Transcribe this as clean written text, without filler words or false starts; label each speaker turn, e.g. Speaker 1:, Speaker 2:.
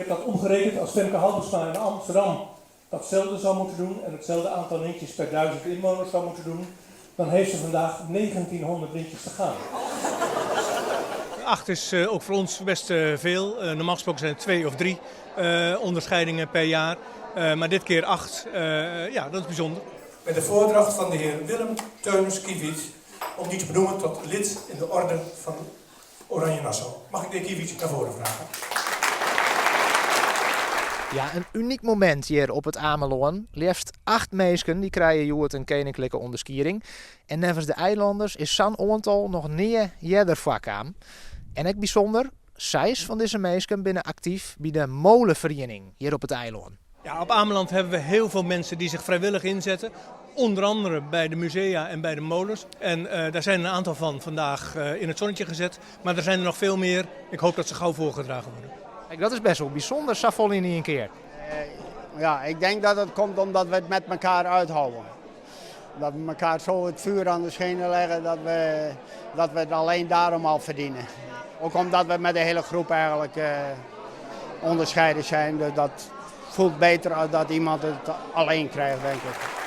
Speaker 1: heb dat omgerekend als Femke Halbesma in Amsterdam datzelfde zou moeten doen en hetzelfde aantal lintjes per 1000 inwoners zou moeten doen, dan heeft ze vandaag 1900 lintjes te gaan. Acht is ook voor ons best veel. Normaal gesproken zijn het twee of drie onderscheidingen per jaar. Maar dit keer acht, ja, dat is bijzonder. Met de voordracht van de heer Willem Teunis Kieviet om die te benoemen tot lid in de orde van Oranje Nassau. Mag ik de heer Kieviet naar voren vragen?
Speaker 2: Ja, in unyk momint hjir op It Amelân. Leafst acht minsken dy krije hjoed in keninklike ûnderskieding. En neffens de eilanners is sa'n oantal noch nea earder foarkaam. En ek bysûnder, seis fan dizze minsken binne aktyf by de moleferiening hjir op it eilân.
Speaker 1: Ja, op Ameland hebben we heel veel mensen die zich vrijwillig inzetten. Onder andere bij de musea en bij de molens. En daar zijn een aantal van vandaag in het zonnetje gezet. Maar er zijn er nog veel meer. Ik hoop dat ze gauw voorgedragen worden.
Speaker 2: Kijk, dat is best wel bysûnder, safolle yn ien kear.
Speaker 3: Ja, ik denk dat het komt omdat we het met elkaar uithouden. Dat we elkaar zo het vuur aan de schenen leggen dat we het alleen daarom al verdienen. Ook omdat we met de hele groep eigenlijk onderscheiden zijn. Dus dat voelt beter als dat iemand het alleen krijgt, denk ik.